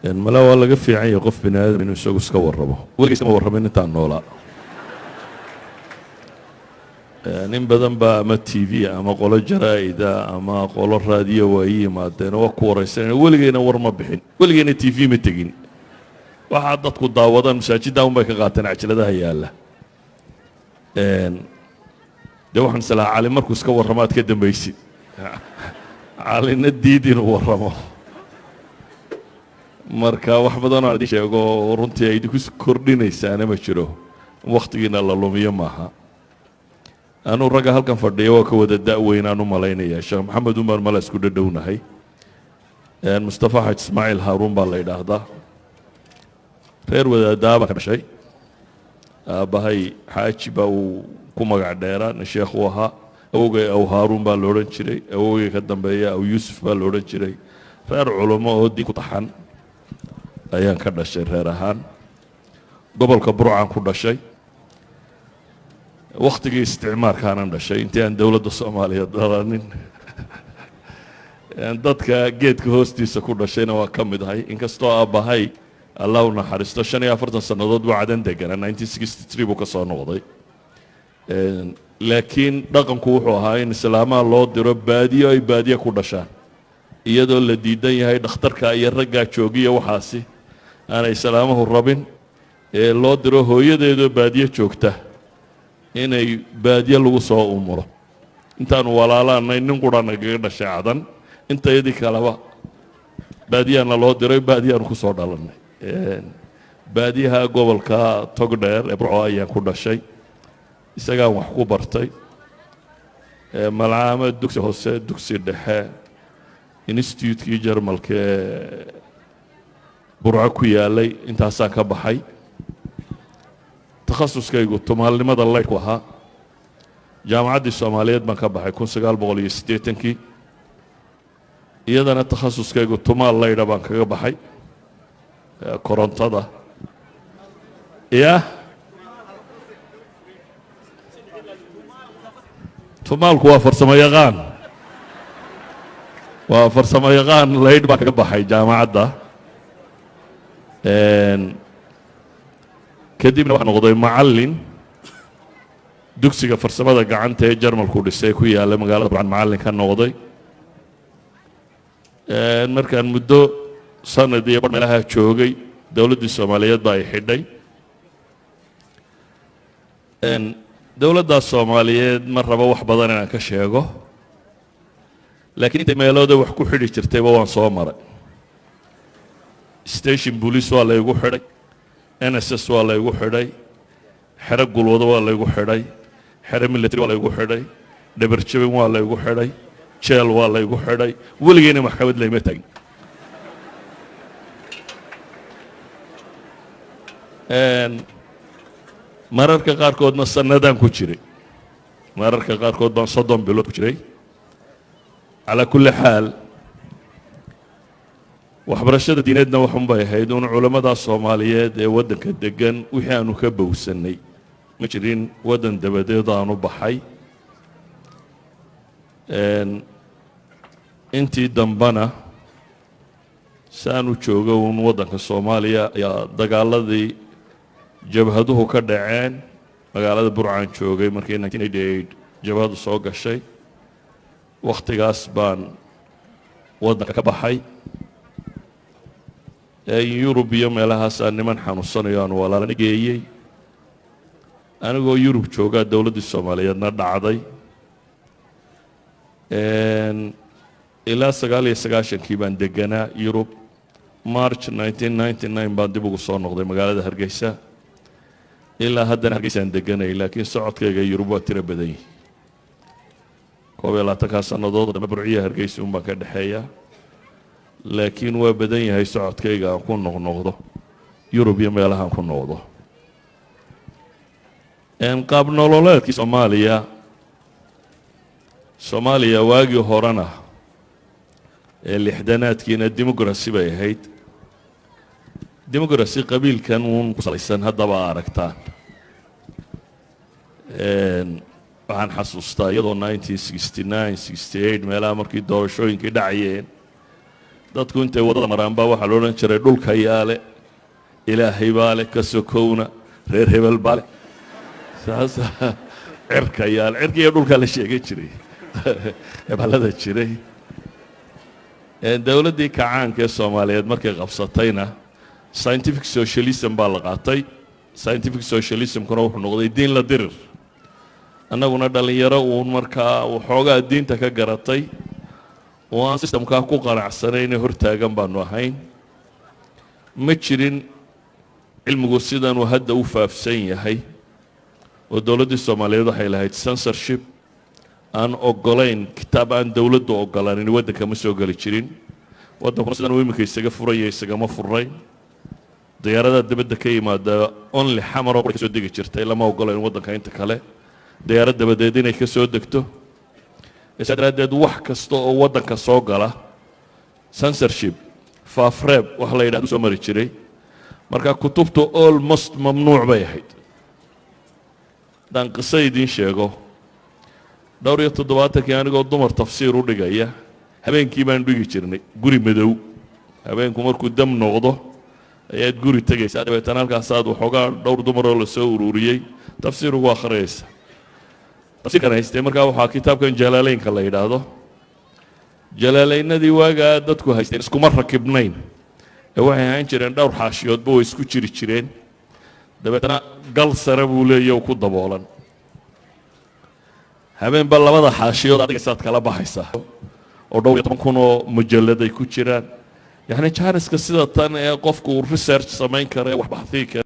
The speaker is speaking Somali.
Mala waa laga fiican yahay qof bini aadam inuu isagu iska warramo. Weligiis kama warramin intaan noolaa. In badan baa ama TV ama qolo jaraa'ida ama qolo raadiyo waa ii yimaadeen, waa ku waraysanayna. Weligeyna war ma bixin, weligeyna TV ma tegin. Waxaa dadku daawadaan masaajidda un bay ka qaateen cajaladaha yaalla. Dee waxaan islahaa, Cali markuu iska warramo aad ka dambaysid. Calina diid inuu warramo. Marka wax badanoo aan idin sheego runtii ay idinku kordhinaysaana ma jiro, wakhtigiina la lumiyo maaha. Anuu ragga halkan fadhiya waa ka wada da-weyn aan u malaynaya. Sheekh Maxamed umar mala isku dhadhownahay. Mustafa Xaj Ismaaciil Haaruun baa la yidhaahdaa. Reer wadaaddaa baan ka dhashay. Aabbahay Xaaji baa uu ku magac dheeraa, nin sheekh uu ahaa. Awowgay Aw Haaruun baa la odhan jiray. Awowgay ka dambeeya Aw Yuusuf baa la odhan jiray. Reer culummo oo diin ku taxan ayaan ka dhashay. Reer ahaan gobolka Burcaan ku dhashay. Wakhtigii isticmaarkaanan dhashay, intii aan dowladda Soomaaliya dhalanin. Dadka geedka hoostiisa ku dhashayna waa ka mid ahay, inkastoo aabbahay, Allah u naxariisto, 45 sannadood buu Cadan deganaa. 1963 buu ka soo noqday. Laakiin dhaqanku wuxuu ahaa in islaamaha loo diro baadiyo, ay baadiye ku dhashaan, iyadoo la diidan yahay dhakhtarka iyo raggaa joogiya. Waxaasi aanay islaamahu rabin ee loo diro hooyadeedoo baadiye joogta inay baadiye lagu soo umulo. Intaanu walaalaanay nin qura nagaga dhashay Cadan, intayadii kaleba baadiyaana loo diray, baadiyaanu ku soo dhalannay. Baadiyaha gobolka Togdheer ee Burco ayaan ku dhashay. Isagaan wax ku bartay malcaamad, dugsi hoose, dugsi dhexe, institutekii Jarmalka ee Burco ku yaalay intaasaan ka baxay. Takhasuskaygu tumaalnimada laydhku ahaa. Jaamacaddii Soomaaliyeed baan ka baxay 1980-kii. Iyadana takhasuskaygu tumaal laydha baan kaga baxay, korontada. Ya, tumaalku waa farsamo yaqaan, waa farsamo yaqaan. Laydh baan kaga baxay jaamacadda. Kadibna waxaa noqday macallin dugsiga farsamada gacanta ee Jarmalku dhisay ku yaalla magaalada Burcan, macallin ka noqday. Markaan muddo sanad iyo bar meelaha joogay, dowladdii Soomaaliyeed baa ay xidhay. Dowladdaas Soomaaliyeed ma rabo wax badan inaan ka sheego, laakiin inta meelooda wax ku xidhi jirtayba waan soo maray. Station police waa laygu xidhay, NSS waa laygu xidhay, xero gulwado waa laygu xidhay, xero military waa laygu xidhay, dhabarjabin waa laygu xidhay, jeel waa laygu xidhay. Weligeyna maxkamad layma taagin. Mararka qaarkoodna sanadaan ku jiray, mararka qaarkood baan 30 bilood ku jiray. Calaa kulli xaal, waxbarashada diineedna waxun bay ahayd uun culammada Soomaaliyeed ee waddanka degan wixii aanu ka bowsannay. Ma jirin waddan dabadeed aanu baxay. Intii dambena saanu joogo uun waddanka Soomaaliya ayaa dagaaladii jabhaduhu ka dhaceen. Magaalada Burcaan joogay markii 1988 jabhadu soo gashay. Wakhtigaas baan waddanka ka baxay. Yurub iyo meelahaasaa niman xanuunsanayo aan walaalana geeyey. Anigoo Yurub joogaa dowladdii Soomaaliyeedna dhacday. Ilaa 99-kii baan deganaa Yurub. March 1999 baan dib ugu soo noqday magaalada Hargeysa. Ilaa haddana Hargeysaan deganay, laakiin socodkayga Yurub waa tiro badan yihi. 21-kaa sannadood dambe Burciya Hargeysa un baan ka dhexeeya, laakiin waa badan yahay socodkayga aan ku noqnoqdo Yurub iyo meelahaan ku noqdo. Qaab nololeedkii Soomaaliya, Soomaaliya waagii horena ee lixdanaadkiina democracy bay ahayd, democracy qabiilkan uun ku salaysan. Haddaba aragtaan, waxaan xasuustaa iyadoo 1969, 68 meelaha markii doorashooyinkii dhacayeen Dadku intay waddada maraan baa waxaa la odhan jiray, "Dhulka yaale, Ilaahay baa le, ka sokowna reer hebel baa le, saasa cirka yaale." Cirka iyo dhulkaa la sheegan jiray, hebelada jiray. Dowladdii kacaanka ee Soomaaliyeed markay qabsatayna, scientific socialism baa la qaatay. Scientific socialismkuna wuxuu noqday diin la dirir. Annaguna dhallinyaro uun markaa waxoogaa diinta ka garatay oo aan systemkaa ku qanacsanayne hortaagan baanu ahayn. Ma jirin cilmigu sidanuu hadda u faafsan yahay, oo dowladdii Soomaaliyeed waxay lahayd censorship aan ogolayn. Kitaab aan dowladdu ogolaanin waddanka ma soo geli jirin. Waddankuna sidan uu iminka isaga furaya isagama furayn. Diyaaradaha dibadda ka yimaada only Xamaroo ka soo degi jirtay. Lama ogolayn waddanka inta kale diyaarad dabadeed inay ka soo degto. Saa daraaddeed wax kasta oo waddanka soo gala censorship, faafreeb wax la yidhahdo, soo mari jiray. Marka kutubtu almost mamnuuc bay ahayd. Haddaan qiso idiin sheego, dhowr iyo toddobaatankii anigoo dumar tafsiir u dhigaya, habeenkii baan dhigi jirnay guri madow. Habeenku markuu dam noqdo ayaad guri tegaysaa, dabeetana halkaasaad waxoogaa dhowr dumaroo lasoo ururiyey tafsiir ugu akhriyaysa. Tafsiirkan haystay markaa waxaa kitaabkan Jalaaleynka la yidhaahdo. Jalaaleynadii waagaa dadku haysteen iskuma rakibnayn ee waxay ahaan jireen dhowr xaashiyoodba way isku jiri jireen. Dabeetana gal sare buu leeya ku daboolan. Habeenba labada xaashiyood adigsaad kala baxaysaa, oo dhowr iyo toban kun oo mujallad ay ku jiraan. Yacni jaaniska sida tan ee qofku uu research samayn kara ee wax baxthii kara.